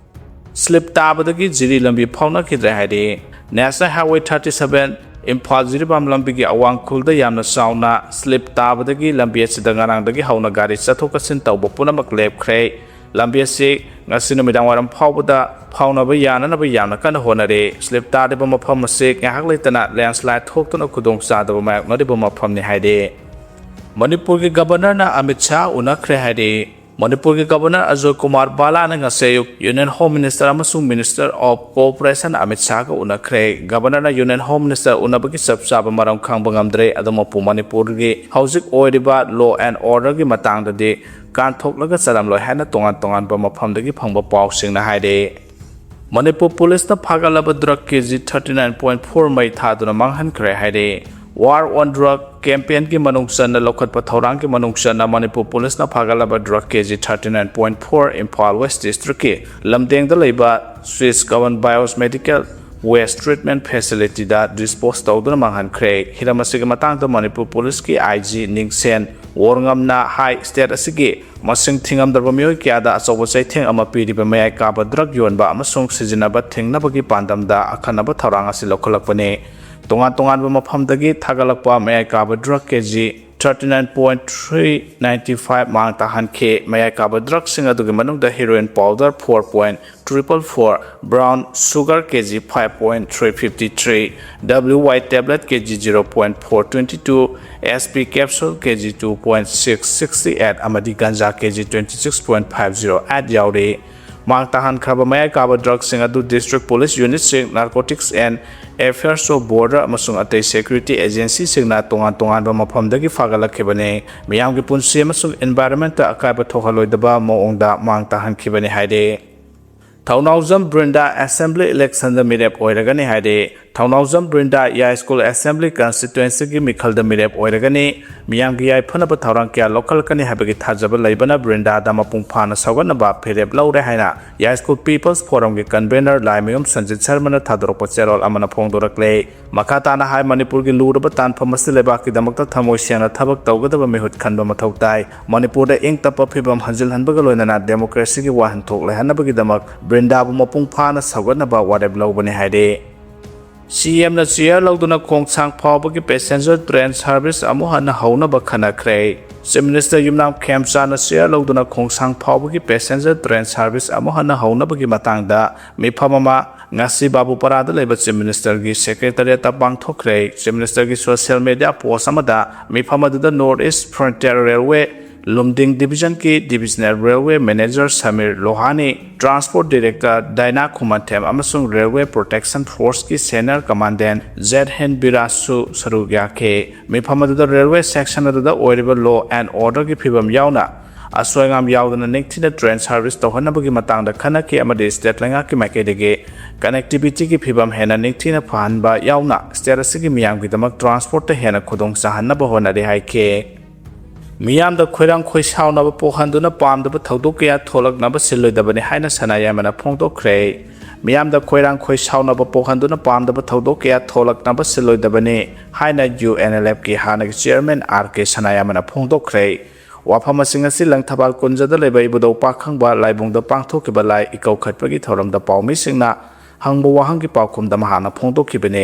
ꯁ꯭ꯂꯤꯞ ꯇꯥꯕꯗꯒꯤ ꯖꯤꯔꯤ ꯂꯝꯕꯤ ꯐꯥꯎꯅꯈꯤꯗ꯭ꯔꯦ ꯍꯥꯏꯔꯤ꯫ National highway thirty seven Imphal Jiribam ꯂꯝꯕꯤꯒꯤ ꯑꯋꯥꯡ ꯈꯨꯜꯗ ꯌꯥꯝꯅ ꯆꯥꯎꯅ ꯁ꯭ꯂꯤꯞ ꯇꯥꯕꯗꯒꯤ ꯂꯝꯕꯤ ꯑꯁꯤꯗ ꯉꯔꯥꯡꯗꯒꯤ ꯍꯧꯅ ꯒꯥꯔꯤ ꯆꯠꯊꯣꯛ ꯆꯠꯁꯤꯟ ꯇꯧꯕ ꯄꯨꯝꯅꯃꯛ ꯂꯦꯞꯈ꯭ꯔꯦ꯫ ꯂꯝꯕꯤ ꯑꯁꯤ ꯉꯁꯤ ꯅꯨꯃꯤꯗꯥꯡ ꯋꯥꯏꯔꯝ ꯐꯥꯎꯕꯗ ꯐꯥꯎꯅꯕ ꯌꯥꯅꯅꯕ ꯌꯥꯝꯅ ꯀꯟꯅ ꯍꯣꯠꯅꯔꯤ꯫ ꯁ꯭ꯂꯤꯞ ꯇꯥꯔꯤꯕ ꯃꯐꯝ ꯑꯁꯤ ꯉꯥꯏꯍꯥꯛ ꯂꯩꯇꯅ ꯂꯦꯟꯁꯂꯥꯏꯠ ꯊꯣꯛꯇꯨꯅ ꯈꯨꯗꯣꯡꯆꯥꯗꯕ ꯃꯥꯌꯣꯛꯅꯔꯤꯕ ꯃꯐꯝꯅꯤ ꯍꯥꯏꯔꯤ꯫ ꯃꯅꯤꯄꯨꯔꯒꯤ ꯒꯕꯔꯅꯔꯅ ꯑꯃꯤꯠ ꯁꯥꯍ ꯎꯅꯈ꯭ꯔꯦ ꯍꯥꯏꯔꯤ꯫ ꯃꯅꯤꯄꯨꯔꯒꯤ ꯒꯕꯔꯅꯔ ꯑꯖꯣꯏ ꯀꯨꯃꯥꯔ ꯕꯥꯂꯥꯅ ꯉꯁꯤ ꯑꯌꯨꯛ ꯌꯨꯅꯤꯌꯟ ꯍꯣꯝ ꯃꯤꯅꯤꯁꯇꯔ ꯑꯃꯁꯨꯡ ꯃꯤꯅꯤꯁꯇꯔ ꯑꯣꯐ ꯀꯣꯑꯣꯄꯔꯦꯁꯟ ꯑꯃꯤꯠ ꯁꯥꯍꯒ ꯎꯅꯈ꯭ꯔꯦ꯫ ꯒꯕꯔꯅꯔꯅ ꯌꯨꯅꯤꯌꯟ ꯍꯣꯝ ꯃꯤꯅꯤꯁꯇꯔ ꯎꯅꯕꯒꯤ ꯆꯞ ꯆꯥꯕ ꯃꯔꯝ ꯈꯪꯕ ꯉꯝꯗ꯭ꯔꯦ, ꯑꯗꯨꯃꯛꯄꯨ ꯃꯅꯤꯄꯨꯔꯒꯤ ꯍꯧꯖꯤꯛ ꯑꯣꯏꯔꯤꯕ law and orderꯒꯤ ꯃꯇꯥꯡꯗꯗꯤ ꯀꯥꯟꯊꯣꯛꯂꯒ ꯆꯠꯂꯝꯂꯣꯏ ꯍꯥꯏꯅ ꯇꯣꯉꯥꯟ ꯇꯣꯉꯥꯟꯕ ꯃꯐꯝꯗꯒꯤ ꯐꯪꯕ ꯄꯥꯎꯁꯤꯡꯅ ꯍꯥꯏꯔꯤ꯫ ꯃꯅꯤꯄꯨꯔ ꯄꯨꯂꯤꯁꯅ ꯐꯥꯒꯠꯂꯕ drug K G thirty nine point four ꯃꯩ ꯊꯥꯗꯨꯅ ꯃꯥꯡꯍꯟꯈ꯭ꯔꯦ ꯍꯥꯏꯔꯤ꯫ War on Drug campaignꯒꯤ ꯃꯅꯨꯡ ꯆꯟꯅ ꯂꯧꯈꯠꯄ ꯊꯧꯔꯥꯡꯒꯤ ꯃꯅꯨꯡ ꯆꯟꯅ ꯃꯅꯤꯄꯨꯔ ꯄꯨꯂꯤꯁꯅ ꯐꯥꯒꯠꯂꯕ drug K G thirty nine point four Imphal west ꯗꯤꯁꯇ꯭ꯔꯤꯛꯀꯤ ꯂꯝꯗꯦꯡꯗ ꯂꯩꯕ Swiss Government Biomedical Waste Treatment Facilityꯗ dispose ꯇꯧꯗꯨꯅ ꯃꯥꯡꯍꯟꯈ꯭ꯔꯦ꯫ ꯍꯤꯔꯝ ꯑꯁꯤꯒꯤ ꯃꯇꯥꯡꯗ ꯃꯅꯤꯄꯨꯔ ꯄꯨꯂꯤꯁꯀꯤ ꯑꯥꯏ ꯖꯤ ꯅꯤꯡꯁꯦꯟ ꯋꯣꯔꯉꯝꯅ ꯍꯥꯏ, state ꯑꯁꯤꯒꯤ ꯃꯁꯤꯡ ꯊꯤꯉꯝꯗ꯭ꯔꯕ ꯃꯤꯑꯣꯏ ꯀꯌꯥꯗ ꯑꯆꯧꯕ ꯆꯩꯊꯦꯡ ꯑꯃ ꯄꯤꯔꯤꯕ ꯃꯌꯥꯏ ꯀꯥꯕ drug ꯌꯣꯟꯕ ꯑꯃꯁꯨꯡ ꯁꯤꯖꯤꯟꯅꯕ ꯊꯤꯡꯅꯕꯒꯤ ꯄꯥꯟꯗꯝꯗ ꯑꯈꯟꯅꯕ ꯊꯧꯔꯥꯡ ꯑꯁꯤ ꯂꯧꯈꯠꯂꯛꯄꯅꯤ꯫ ꯇꯣꯉꯥꯟ ꯇꯣꯉꯥꯟꯕ ꯃꯐꯝꯗꯒꯤ ꯊꯥꯒꯠꯂꯛꯄ ꯃꯌꯥꯏ ꯀꯥꯕ drug K G thirty nine point three nine five ꯃꯥꯡ ꯇꯥꯍꯟꯈꯤ꯫ ꯃꯌꯥꯏ ꯀꯥꯕ drugꯁꯤꯡ ꯑꯗꯨꯒꯤ ꯃꯅꯨꯡꯗ heroin powder four point triple four, brown sugar K G five point three fifty three, W Y tablet K G zero point four twenty two, S P capsule K G two point six sixty eight ꯑꯃꯗꯤ ganja K G twenty six point five zero eight ꯌꯥꯎꯔꯤ꯫ ꯃꯥꯡ ꯇꯥꯍꯟꯈ꯭ꯔꯕ ꯃꯌꯥꯏ ꯀꯥꯕ drugꯁꯤꯡ ꯑꯗꯨ district police unitꯁꯤꯡ, Narcotics and Affairs of Border ꯑꯃꯁꯨꯡ ꯑꯇꯩ security agencyꯁꯤꯡꯅ ꯇꯣꯉꯥꯟ ꯇꯣꯉꯥꯟꯕ ꯃꯐꯝꯗꯒꯤ ꯐꯥꯒꯠꯂꯛꯈꯤꯕꯅꯤ꯫ ꯃꯤꯌꯥꯝꯒꯤ ꯄꯨꯟꯁꯤ ꯑꯃꯁꯨꯡ environmentꯇ ꯑꯀꯥꯏꯕ ꯊꯣꯛꯍꯜꯂꯣꯏꯗꯕ ꯃꯑꯣꯡꯗ ꯃꯥꯡ ꯇꯥꯍꯟꯈꯤꯕꯅꯤ ꯍꯥꯏꯔꯤ꯫ ꯊꯧꯅꯥꯎꯖꯝ ꯕ꯭ꯔꯤꯟꯗꯥ assembly electionꯗ ꯃꯤꯔꯦꯞ ꯑꯣꯏꯔꯒꯅꯤ ꯍꯥꯏꯔꯤ꯫ ꯊꯧꯅꯥꯎꯖꯝ ꯕ꯭ꯔꯤꯟꯗꯥ ꯌꯥꯏꯁ꯭ꯀꯨꯜ assembly constituencyꯒꯤ ꯃꯤꯈꯜꯗ ꯃꯤꯔꯦꯞ ꯑꯣꯏꯔꯒꯅꯤ꯫ ꯃꯤꯌꯥꯝꯒꯤ ꯌꯥꯏꯐꯅꯕ ꯊꯧꯔꯥꯡ ꯀꯌꯥ ꯂꯧꯈꯠꯂꯛꯀꯅꯤ ꯍꯥꯏꯕꯒꯤ ꯊꯥꯖꯕ ꯂꯩꯕꯅ ꯕ꯭ꯔꯤꯟꯗꯥꯗ ꯃꯄꯨꯡ ꯐꯥꯅ ꯁꯧꯒꯠꯅꯕ ꯐꯤꯔꯦꯞ ꯂꯧꯔꯦ ꯍꯥꯏꯅ ꯌꯥꯏꯁ꯭ꯀꯨꯜ People's Forumꯒꯤ convener ꯂꯥꯏꯃꯌꯨꯝ ꯁꯟꯖꯤꯠ ꯁꯔꯃꯅ ꯊꯥꯗꯣꯔꯛꯄ ꯆꯦꯔꯣꯜ ꯑꯃꯅ ꯐꯣꯡꯗꯣꯔꯛꯂꯦ꯫ ꯃꯈꯥ ꯇꯥꯅ ꯍꯥꯏ, ꯃꯅꯤꯄꯨꯔꯒꯤ ꯂꯨꯔꯕ ꯇꯥꯟꯐꯝ ꯑꯁꯤ ꯂꯩꯕꯥꯛꯀꯤꯗꯃꯛꯇ ꯊꯃꯣꯏ ꯁꯦꯡꯅ ꯊꯕꯛ ꯇꯧꯒꯗꯕ ꯃꯤꯍꯨꯠ ꯈꯟꯕ ꯃꯊꯧ ꯇꯥꯏ꯫ ꯃꯅꯤꯄꯨꯔꯗ ꯏꯪ ꯇꯞꯄ ꯐꯤꯕꯝ ꯍꯟꯖꯤꯜꯍꯟꯕꯒ ꯂꯣꯏꯅꯅ democracyꯒꯤ ꯋꯥꯍꯟꯊꯣꯛ ꯂꯩꯍꯟꯅꯕꯒꯤꯗꯃꯛ ꯕ꯭ꯔꯤꯟꯗꯥꯕꯨ ꯃꯄꯨꯡ ꯐꯥꯅ ꯁꯧꯒꯠꯅꯕ ꯋꯥꯔꯦꯞ ꯂꯧꯕꯅꯤ ꯍꯥꯏꯔꯤ꯫ ꯁꯤ ꯑꯦꯝꯅ chair ꯂꯧꯗꯨꯅ ꯈꯣꯡꯁꯥꯡ ꯐꯥꯎꯕꯒꯤ passenger train service ꯑꯃꯨꯛ ꯍꯟꯅ ꯍꯧꯅꯕ ꯈꯟꯅꯈ꯭ꯔꯦ꯫ Chief Minister ꯌꯨꯝꯅꯥꯝ ꯈꯦꯝꯆꯥꯟꯅ chair ꯂꯧꯗꯨꯅ ꯈꯣꯡꯁꯥꯡ ꯐꯥꯎꯕꯒꯤ passenger train service ꯑꯃꯨꯛ ꯍꯟꯅ ꯍꯧꯅꯕꯒꯤ ꯃꯇꯥꯡꯗ ꯃꯤꯐꯝ ꯑꯃ ꯉꯁꯤ ꯕꯥꯕꯨꯄꯥꯔꯥꯗ ꯂꯩꯕ Chief Ministerꯒꯤ secretariatꯇ ꯄꯥꯡꯊꯣꯛꯈ꯭ꯔꯦ꯫ Chief Ministerꯒꯤ social media post ꯑꯃꯗ ꯃꯤꯐꯝ ꯑꯗꯨꯗ North East Frontier Railway Lumding ꯗꯤꯕꯤꯖꯟꯒꯤ divisional railway manager Samir Lohani, transport director Daina Khumanthem ꯑꯃꯁꯨꯡ ꯔꯦꯜꯋꯦ ꯄ꯭ꯔꯣꯇꯦꯛꯁꯟ ꯐꯣꯔꯁꯀꯤ ꯁꯦꯅꯤꯌꯔ ꯀꯃꯥꯟꯗꯦꯟ ꯖꯦꯠ ꯍꯦꯟ ꯕꯤꯔꯥꯖꯁꯨ ꯁꯔꯨꯛ ꯌꯥꯈꯤ꯫ ꯃꯤꯐꯝ ꯑꯗꯨꯗ ꯔꯦꯜꯋꯦ ꯁꯦꯛꯁꯟ ꯑꯗꯨꯗ ꯑꯣꯏꯔꯤꯕ ꯂꯣ ꯑꯦꯟ ꯑꯣꯔꯗꯔꯒꯤ ꯐꯤꯕꯝ ꯌꯥꯎꯅ ꯑꯁꯣꯏ ꯑꯉꯥꯝ ꯌꯥꯎꯗꯅ ꯅꯤꯡꯊꯤꯅ ꯇ꯭ꯔꯦꯟ ꯁꯥꯔꯚꯤꯁ ꯇꯧꯍꯟꯅꯕꯒꯤ ꯃꯇꯥꯡꯗ ꯈꯟꯅꯈꯤ ꯑꯃꯗꯤ ꯁ꯭ꯇꯦꯠ ꯂꯩꯉꯥꯛꯀꯤ ꯃꯥꯏꯀꯩꯗꯒꯤ ꯀꯅꯦꯛꯇꯤꯚꯤꯇꯤꯒꯤ ꯐꯤꯕꯝ ꯍꯦꯟꯅ ꯅꯤꯡꯊꯤꯅ ꯐꯍꯟꯕ ꯌꯥꯎꯅ ꯁ꯭ꯇꯦꯠ ꯑꯁꯤꯒꯤ ꯃꯤꯌꯥꯝꯒꯤꯗꯃꯛ ꯇ꯭ꯔꯥꯟꯁꯄꯣꯔꯠꯇ ꯍꯦꯟꯅ ꯈꯨꯗꯣꯡ ꯆꯥꯍꯟꯅꯕ ꯍꯣꯠꯅꯔꯤ ꯍꯥꯏꯈꯤ꯫ ꯃꯤꯌꯥꯝꯗ ꯈꯣꯏꯔꯥꯡ ꯈꯣꯏꯁꯥꯎꯅꯕ ꯄꯣꯛꯍꯟꯗꯨꯅ ꯄꯥꯝꯗꯕ ꯊꯧꯗꯣꯛ ꯀꯌꯥ ꯊꯣꯛꯂꯛꯅꯕ ꯁꯤꯜꯂꯣꯏꯗꯕꯅꯤ ꯍꯥꯏꯅ ꯁꯅꯥꯌꯥꯏꯃꯅ ꯐꯣꯡꯗꯣꯛꯈ꯭ꯔꯦ꯫ ꯃꯤꯌꯥꯝꯗ ꯈꯣꯏꯔꯥꯡ ꯈꯣꯏꯁꯥꯎꯅꯕ ꯄꯣꯛꯍꯟꯗꯨꯅ ꯄꯥꯝꯗꯕ ꯊꯧꯗꯣꯛ ꯀꯌꯥ ꯊꯣꯛꯂꯛꯅꯕ ꯁꯤꯜꯂꯣꯏꯗꯕꯅꯤ ꯍꯥꯏꯅ ꯌꯨ ꯑꯦꯟ ꯑꯦꯜ ꯑꯦꯐꯀꯤ ꯍꯥꯟꯅꯒꯤ ꯆꯤꯌꯔꯃꯦꯟ ꯑꯥꯔ ꯀꯦ ꯁꯅꯥꯌꯥꯏꯃꯅ ꯐꯣꯡꯗꯣꯛꯈ꯭ꯔꯦ꯫ ꯋꯥꯐꯝ ꯑꯁꯤꯡ ꯑꯁꯤ ꯂꯪꯊꯕꯥꯜ ꯀꯨꯟꯖꯗ ꯂꯩꯕ ꯏꯕꯨꯙꯧ ꯄꯥꯈꯪꯕ ꯂꯥꯏꯕꯨꯡꯗ ꯄꯥꯡꯊꯣꯛꯈꯤꯕ ꯂꯥꯏ ꯏꯀꯧꯈꯠꯄꯒꯤ ꯊꯧꯔꯝꯗ ꯄꯥꯎꯃꯤꯁꯤꯡꯅ ꯍꯪꯕ ꯋꯥꯍꯪꯒꯤ ꯄꯥꯎꯈꯨꯝꯗ ꯃꯍꯥꯛꯅ ꯐꯣꯡꯗꯣꯛꯈꯤꯕꯅꯤ꯫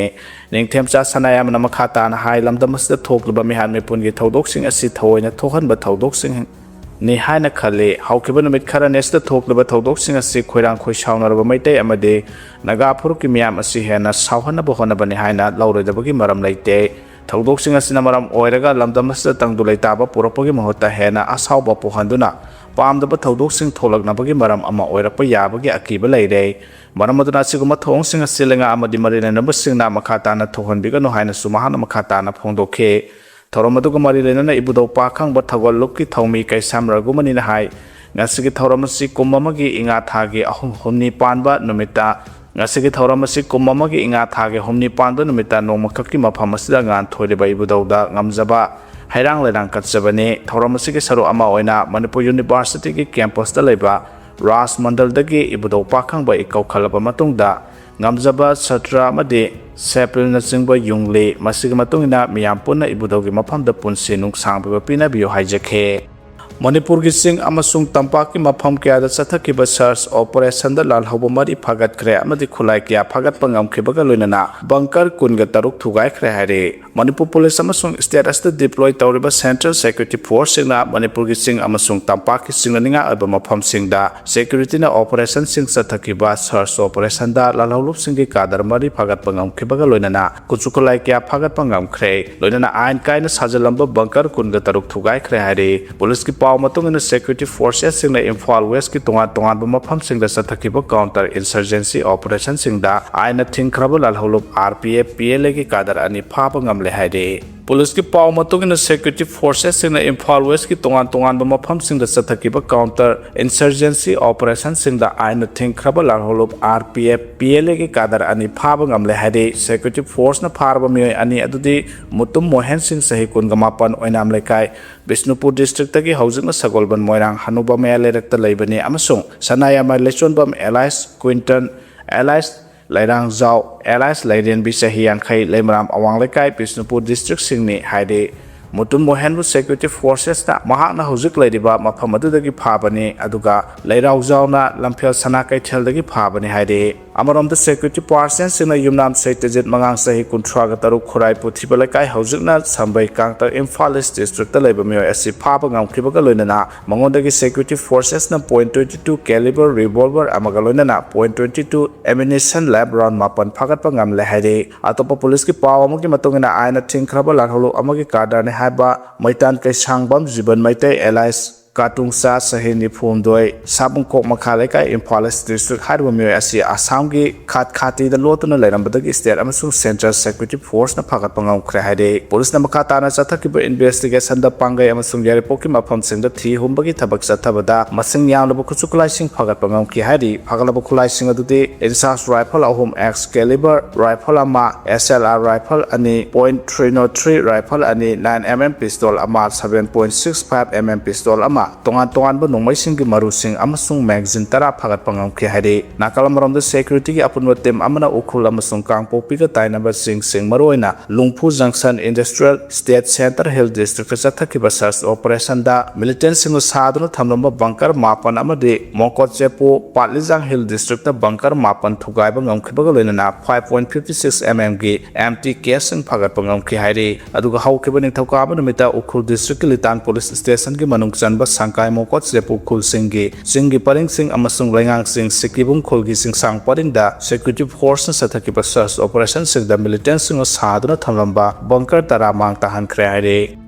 ꯅꯤꯡꯊꯦꯝꯆꯥ ꯁꯅꯥꯌꯥꯝꯕꯅ ꯃꯈꯥ ꯇꯥꯅ ꯍꯥꯏ, ꯂꯝꯗꯝ ꯑꯁꯤꯗ ꯊꯣꯛꯂꯤꯕ ꯃꯤꯍꯥꯠ ꯃꯤꯄꯨꯟꯒꯤ ꯊꯧꯗꯣꯛꯁꯤꯡ ꯑꯁꯤ ꯊꯑꯣꯏꯅ ꯊꯣꯛꯍꯟꯕ ꯊꯧꯗꯣꯛꯁꯤꯡꯅꯤ ꯍꯥꯏꯅ ꯈꯜꯂꯤ꯫ ꯍꯧꯈꯤꯕ ꯅꯨꯃꯤꯠ ꯈꯔꯅꯤ ꯑꯁꯤꯗ ꯊꯣꯛꯂꯤꯕ ꯊꯧꯗꯣꯛꯁꯤꯡ ꯑꯁꯤ ꯈꯣꯏꯔꯥꯡ ꯈꯣꯏꯁꯥꯎꯅꯔꯕ ꯃꯩꯇꯩ ꯑꯃꯗꯤ ꯅꯥꯒꯥ ꯐꯨꯔꯨꯞꯀꯤ ꯃꯤꯌꯥꯝ ꯑꯁꯤ ꯍꯦꯟꯅ ꯁꯥꯎꯍꯟꯅꯕ ꯍꯣꯠꯅꯕꯅꯤ ꯍꯥꯏꯅ ꯂꯧꯔꯣꯏꯗꯕꯒꯤ ꯃꯔꯝ ꯂꯩꯇꯦ꯫ ꯊꯧꯗꯣꯛꯁꯤꯡ ꯑꯁꯤꯅ ꯃꯔꯝ ꯑꯣꯏꯔꯒ ꯂꯝꯗꯝ ꯑꯁꯤꯗ ꯇꯪꯗꯨ ꯂꯩꯇꯥꯕ ꯄꯨꯔꯛꯄꯒꯤ ꯃꯍꯨꯠꯇ ꯍꯦꯟꯅ ꯑꯁꯥꯎꯕ ꯄꯣꯛꯍꯟꯗꯨꯅ ꯄꯥꯝꯗꯕ ꯊꯧꯗꯣꯛꯁꯤꯡ ꯊꯣꯛꯂꯛꯅꯕꯒꯤ ꯃꯔꯝ ꯑꯃ ꯑꯣꯏꯔꯛꯄ ꯌꯥꯕꯒꯤ ꯑꯀꯤꯕ ꯂꯩꯔꯦ꯫ ꯃꯔꯝ ꯑꯗꯨꯅ ꯑꯁꯤꯒꯨꯝꯕ ꯊꯧꯑꯣꯡꯁꯤꯡ ꯑꯁꯤ ꯂꯩꯉꯥꯛ ꯑꯃꯗꯤ ꯃꯔꯤ ꯂꯩꯅꯕꯁꯤꯡꯅ ꯃꯈꯥ ꯇꯥꯅ ꯊꯣꯛꯍꯟꯕꯤꯒꯅꯨ ꯍꯥꯏꯅꯁꯨ ꯃꯍꯥꯛꯅ ꯃꯈꯥ ꯇꯥꯅ ꯐꯣꯡꯗꯣꯛꯈꯤ꯫ ꯊꯧꯔꯝ ꯑꯗꯨꯒ ꯃꯔꯤ ꯂꯩꯅꯅ ꯏꯕꯨꯙꯧ ꯄꯥꯈꯪꯕ ꯊꯧꯒꯜ ꯂꯨꯞꯀꯤ ꯊꯧꯃꯤ ꯀꯩꯁꯥꯝ ꯔꯘꯨꯃꯅꯤꯅ ꯍꯥꯏ, ꯉꯁꯤꯒꯤ ꯊꯧꯔꯝ ꯑꯁꯤ ꯀꯨꯝ ꯑꯃꯒꯤ ꯏꯉꯥ ꯊꯥꯒꯤ ꯑꯍꯨꯝ, ꯍꯨꯝꯅꯤ ꯄꯥꯟꯕ ꯅꯨꯃꯤꯠꯇ, ꯉꯁꯤꯒꯤ ꯊꯧꯔꯝ ꯑꯁꯤ ꯀꯨꯝ ꯑꯃꯒꯤ ꯏꯉꯥ ꯊꯥꯒꯤ ꯍꯨꯝꯅꯤ ꯄꯥꯟꯕ ꯅꯨꯃꯤꯠꯇ ꯅꯣꯡꯃꯈꯛꯀꯤ ꯃꯐꯝ ꯑꯁꯤꯗ ꯉꯥꯟꯊꯣꯏꯔꯤꯕ ꯏꯕꯨꯙꯧꯗ ꯉꯝꯖꯕ ꯍꯩꯔꯥꯡ ꯂꯩꯔꯥꯡ ꯀꯠꯆꯕꯅꯤ꯫ ꯊꯧꯔꯝ ꯑꯁꯤꯒꯤ ꯁꯔꯨꯛ ꯑꯃ ꯑꯣꯏꯅ ꯃꯅꯤꯄꯨꯔ ꯌꯨꯅꯤꯚꯔꯁꯤꯇꯤꯒꯤ ꯀꯦꯝꯄꯁꯇ ꯂꯩꯕ ꯔꯥꯖ ꯃꯟꯗꯜꯗꯒꯤ ꯏꯕꯨꯙꯧ ꯄꯥꯈꯪꯕ ꯏꯀꯧꯈꯠꯂꯕ ꯃꯇꯨꯡꯗ ꯉꯝꯖꯕ ꯁꯇ꯭ꯔ ꯑꯃꯗꯤ ꯁꯦꯄꯤꯜꯅꯆꯤꯡꯕ ꯌꯨꯡꯂꯤ꯫ ꯃꯁꯤꯒꯤ ꯃꯇꯨꯡ ꯏꯟꯅ ꯃꯤꯌꯥꯝ ꯄꯨꯟꯅ ꯏꯕꯨꯙꯧꯒꯤ ꯃꯐꯝꯗ ꯄꯨꯟꯁꯤ ꯅꯨꯡꯁꯥꯡꯕ ꯄꯤꯅꯕꯤꯌꯨ ꯍꯥꯏꯖꯈꯤ꯫ ꯃꯅꯤꯄꯨꯔꯒꯤ ꯆꯤꯡ ꯑꯃꯁꯨꯡ ꯇꯝꯄꯥꯛꯀꯤ ꯃꯐꯝ ꯀꯌꯥꯗ ꯆꯠꯊꯈꯤꯕ search operationꯗ ꯂꯥꯜꯍꯧꯕ ꯃꯔꯤ ꯐꯥꯒꯠꯈ꯭ꯔꯦ ꯑꯃꯗꯤ ꯈꯨꯠꯂꯥꯏ ꯀꯌꯥ ꯐꯥꯒꯠꯄ ꯉꯝꯈꯤꯕꯒ ꯂꯣꯏꯅꯅ bunker ꯀꯨꯟꯒ ꯇꯔꯨꯛ ꯊꯨꯒꯥꯏꯈ꯭ꯔꯦ ꯍꯥꯏꯔꯤ꯫ ꯃꯅꯤꯄꯨꯔ ꯄꯨꯂꯤꯁ ꯑꯃꯁꯨꯡ state ꯑꯁꯤꯗ deploy ꯇꯧꯔꯤꯕ central security forceꯁꯤꯡꯅ ꯃꯅꯤꯄꯨꯔꯒꯤ ꯆꯤꯡ ꯑꯃꯁꯨꯡ ꯇꯝꯄꯥꯛꯀꯤ ꯆꯤꯡꯅꯅꯤꯡꯉꯥꯏ ꯑꯣꯏꯕ ꯃꯐꯝꯁꯤꯡꯗ securityꯅ operationꯁꯤꯡ ꯆꯠꯊꯈꯤꯕ search operationꯗ ꯂꯥꯜꯍꯧꯂꯨꯞꯁꯤꯡꯒꯤ ꯀꯥꯗꯔ ꯃꯔꯤ ꯐꯥꯒꯠꯄ ꯉꯝꯈꯤꯕꯒ ꯂꯣꯏꯅꯅ ꯈꯨꯠꯁꯨ ꯈꯨꯠꯂꯥꯏ ꯀꯌꯥ ꯐꯥꯒꯠꯄ ꯉꯝꯈ꯭ꯔꯦ꯫ ꯂꯣꯏꯅꯅ ꯑꯥꯏꯟ ꯀꯥꯏꯅ ꯁꯥꯖꯤꯜꯂꯝꯕ bunker ꯀꯨꯟꯒ ꯇꯔꯨꯛ ꯊꯨꯒꯥꯏꯈ꯭ꯔꯦ ꯍꯥꯏꯔꯤ꯫ ꯄꯨꯂꯤꯁꯀꯤ ꯄꯥꯎ ꯃꯇꯨꯡ ꯏꯟꯅ security forcesꯁꯤꯡꯅ ꯏꯝꯐꯥꯜ westꯀꯤ ꯇꯣꯉꯥꯟ ꯇꯣꯉꯥꯟꯕ ꯃꯐꯝꯁꯤꯡꯗ ꯆꯠꯊꯈꯤꯕ counter insurgency operationꯁꯤꯡꯗ ꯑꯥꯏꯟꯅ ꯊꯤꯡꯈ꯭ꯔꯕ ꯂꯥꯜꯍꯧꯂꯨꯞ RPF, PLAꯒꯤ ꯀꯥꯗꯔ ꯑꯅꯤ ꯐꯥꯕ ꯉꯝꯂꯦ ꯍꯥꯏꯔꯤ꯫ ꯄꯨꯂꯤꯁꯀꯤ ꯄꯥꯎ ꯃꯇꯨꯡ ꯏꯟꯅ security forcesꯁꯤꯡꯅ ꯏꯝꯐꯥꯜ westꯀꯤ ꯇꯣꯉꯥꯟ ꯇꯣꯉꯥꯟꯕ ꯃꯐꯝꯁꯤꯡꯗ ꯆꯠꯊꯈꯤꯕ counter insurgency operationꯁꯤꯡꯗ ꯑꯥꯏꯟꯅ ꯊꯤꯡꯈ꯭ꯔꯕ ꯂꯥꯜꯍꯧꯂꯨꯞ RPF, PLAꯒꯤ ꯀꯥꯗꯔ ꯑꯅꯤ ꯐꯥꯕ ꯉꯝꯂꯦ ꯍꯥꯏꯔꯤ꯫ Security forceꯅ ꯐꯥꯔꯕ ꯃꯤꯑꯣꯏ ꯑꯅꯤ ꯑꯗꯨꯗꯤ ꯃꯨꯇꯨꯝ ꯃꯣꯍꯦꯟ ꯁꯤꯡ, ꯆꯍꯤ ꯀꯨꯟꯒ ꯃꯥꯄꯟ, ꯑꯣꯏꯅꯥꯝ ꯂꯩꯀꯥꯏ, ꯕꯤꯁꯅꯨꯄꯨꯔ districtꯇꯒꯤ ꯍꯧꯖꯤꯛꯅ ꯁꯒꯣꯜꯕꯟ ꯃꯣꯏꯔꯥꯡ ꯍꯅꯨꯕ ꯃꯌꯥꯏ ꯂꯩꯔꯛꯇ ꯂꯩꯕꯅꯤ ꯑꯃꯁꯨꯡ ꯁꯅꯥꯌꯥꯝꯕ ꯂꯩꯆꯣꯟꯕꯝ alias Quinton, alias ꯂꯩꯔꯥꯡꯖꯥꯎ, alias ꯂꯩꯔꯦꯟꯕꯤ, ꯆꯍꯤ ꯌꯥꯡꯈꯩ, ꯂꯩꯃꯔꯥꯝ ꯑꯋꯥꯡ ꯂꯩꯀꯥꯏ, ꯕꯤꯁꯅꯨꯄꯨꯔ districtꯁꯤꯡꯅꯤ ꯍꯥꯏꯔꯤ꯫ ꯃꯨꯇꯨꯝ ꯃꯣꯍꯦꯟꯕꯨ security forcesꯅ ꯃꯍꯥꯛꯅ ꯍꯧꯖꯤꯛ ꯂꯩꯔꯤꯕ ꯃꯐꯝ ꯑꯗꯨꯗꯒꯤ ꯐꯥꯕꯅꯤ, ꯑꯗꯨꯒ ꯂꯩꯔꯥꯎꯖꯥꯎꯅ ꯂꯝꯐꯦꯜ ꯁꯅꯥ ꯀꯩꯊꯦꯜꯗꯒꯤ ꯐꯥꯕꯅꯤ ꯍꯥꯏꯔꯤ꯫ ꯑꯃꯔꯣꯝꯗ security personnelꯁꯤꯡꯅ ꯌꯨꯝꯅꯥꯝ ꯁꯩꯇꯖꯤꯠ ꯃꯉꯥꯡ, ꯆꯍꯤ ꯀꯨꯟꯊ꯭ꯔꯥꯒ ꯇꯔꯨꯛ, ꯈꯨꯔꯥꯏ ꯄꯨꯊꯤꯕ ꯂꯩꯀꯥꯏ, ꯍꯧꯖꯤꯛꯅ ꯁꯝꯕꯩ ꯀꯥꯡꯇꯛ, ꯏꯝꯐꯥꯜ East districtꯇ ꯂꯩꯕ ꯃꯤꯑꯣꯏ ꯑꯁꯤ ꯐꯥꯕ ꯉꯝꯈꯤꯕꯒ ꯂꯣꯏꯅꯅ ꯃꯉꯣꯟꯗꯒꯤ security forcesꯅ point twenty two caliber revolver ꯑꯃꯒ ꯂꯣꯏꯅꯅ point twenty two ammunition, lab round ꯃꯥꯄꯟ ꯐꯥꯒꯠꯄ ꯉꯝꯂꯦ ꯍꯥꯏꯔꯤ꯫ ꯑꯇꯣꯞꯄ ꯄꯨꯂꯤꯁꯀꯤ ꯄꯥꯎ ꯑꯃꯒꯤ ꯃꯇꯨꯡ ꯏꯟꯅ, ꯑꯥꯏꯟꯅ ꯊꯤꯡꯈ꯭ꯔꯕ ꯂꯥꯜꯍꯧꯂꯨꯞ ꯑꯃꯒꯤ ꯀꯥꯗꯔꯅꯤ ꯍꯥꯏꯕ ꯃꯩꯇꯥꯟ ꯀꯩꯁꯥꯡꯕꯝ ꯖꯤꯕꯟ ꯃꯩꯇꯩ alias ꯀꯥꯇꯨꯡꯆꯥ, ꯆꯍꯤ ꯅꯤꯐꯨ ꯍꯨꯝꯗꯣꯏ, ꯁꯥꯄꯨꯡꯈꯣꯛ ꯃꯈꯥ ꯂꯩꯀꯥꯏ, ꯏꯝꯐꯥꯜ East district ꯍꯥꯏꯔꯤꯕ ꯃꯤꯑꯣꯏ ꯑꯁꯤ ꯑꯁꯥꯝꯒꯤ ꯈꯥꯠ ꯈꯥꯇꯤꯗ ꯂꯣꯠꯇꯨꯅ ꯂꯩꯔꯝꯕꯗꯒꯤ state ꯑꯃꯁꯨꯡ central security forceꯅ ꯐꯥꯒꯠꯄ ꯉꯝꯈ꯭ꯔꯦ ꯍꯥꯏꯔꯤ꯫ ꯄꯨꯂꯤꯁꯅ ꯃꯈꯥ ꯇꯥꯅ ꯆꯠꯊꯈꯤꯕ investigationꯗ ꯄꯥꯡꯒꯩ ꯑꯃꯁꯨꯡ ꯌꯥꯏꯔꯤꯄꯣꯛꯀꯤ ꯃꯐꯝꯁꯤꯡꯗ ꯊꯤ ꯍꯨꯝꯕꯒꯤ ꯊꯕꯛ ꯆꯠꯊꯕꯗ ꯃꯁꯤꯡ ꯌꯥꯝꯂꯕ ꯈꯨꯠꯁꯨ ꯈꯨꯠꯂꯥꯏꯁꯤꯡ ꯐꯥꯒꯠꯄ ꯉꯝꯈꯤ ꯍꯥꯏꯔꯤ꯫ ꯐꯥꯒꯠꯂꯕ ꯈꯨꯠꯂꯥꯏꯁꯤꯡ ꯑꯗꯨꯗꯤ INSAS rifle ꯑꯍꯨꯝ, X caliber rifle ꯑꯃ, SLR rifle ꯑꯅꯤ, point three oh three rifle ꯑꯅꯤ, nine MM pistol ꯑꯃ, seven point six five MM pistol ꯑꯃ, ꯇꯣꯉꯥꯟ ꯇꯣꯉꯥꯟꯕ ꯅꯣꯡꯃꯩꯁꯤꯡꯒꯤ ꯃꯔꯨꯁꯤꯡ ꯑꯃꯁꯨꯡ magazine ꯇꯔꯥ ꯐꯥꯒꯠꯄ ꯉꯝꯈꯤ ꯍꯥꯏꯔꯤ꯫ ꯅꯥꯀꯜ ꯑꯃꯔꯣꯝꯗ, security ꯒꯤ ꯑꯄꯨꯟꯕ team ꯑꯃꯅ ꯎꯈ꯭ꯔꯨꯜ ꯑꯃꯁꯨꯡ ꯀꯥꯡꯄꯣꯛꯄꯤꯒ ꯇꯥꯏꯅꯕ ꯆꯤꯡꯁꯤꯡ, ꯃꯔꯨꯑꯣꯏꯅ ꯂꯨꯡꯐꯨ junction industrial estate, central hill district ꯇ ꯆꯠꯊꯈꯤꯕ search operation ꯗ militant ꯁꯤꯡꯅ ꯁꯥꯗꯨꯅ ꯊꯝꯂꯝꯕ bunker ꯃꯥꯄꯟ ꯑꯃꯗꯤ ꯃꯣꯡꯀꯣꯠꯆꯦꯄꯨ, ꯄꯥꯠꯂꯤꯖꯥꯡ hill district ꯇ bunker ꯃꯥꯄꯟ ꯊꯨꯒꯥꯏꯕ ꯉꯝꯈꯤꯕꯒ ꯂꯣꯏꯅꯅ five point fifty six M M ꯒꯤ empty case ꯁꯤꯡ ꯐꯥꯒꯠꯄ ꯉꯝꯈꯤ ꯍꯥꯏꯔꯤ꯫ ꯑꯗꯨꯒ ꯍꯧꯈꯤꯕ ꯅꯤꯡꯊꯧꯀꯥꯕ ꯅꯨꯃꯤꯠꯇ ꯎꯈ꯭ꯔꯨꯜ district ꯀꯤ ꯂꯤꯇꯥꯟ police station ꯒꯤ ꯃꯅꯨꯡ ꯆꯟꯕ ꯁꯪꯀꯥꯏ ꯃꯣꯡꯀꯣꯠꯆꯦꯄꯨ ꯈꯨꯜꯁꯤꯡꯒꯤ ꯆꯤꯡꯒꯤ ꯄꯔꯤꯡꯁꯤꯡ ꯑꯃꯁꯨꯡ ꯂꯩꯉꯥꯡꯁꯤꯡ ꯁꯤꯀꯤꯕꯨꯡ ꯈꯨꯜꯒꯤ ꯆꯤꯡꯁꯥꯡ ꯄꯔꯤꯡꯗ security force ꯅ ꯆꯠꯊꯈꯤꯕ search operation ꯁꯤꯡꯗ militant ꯁꯤꯡꯅ ꯁꯥꯗꯨꯅ ꯊꯝꯂꯝꯕ bunker ꯇꯔꯥ ꯃꯥꯡ ꯇꯥꯍꯟꯈ꯭ꯔꯦ ꯍꯥꯏꯔꯤ꯫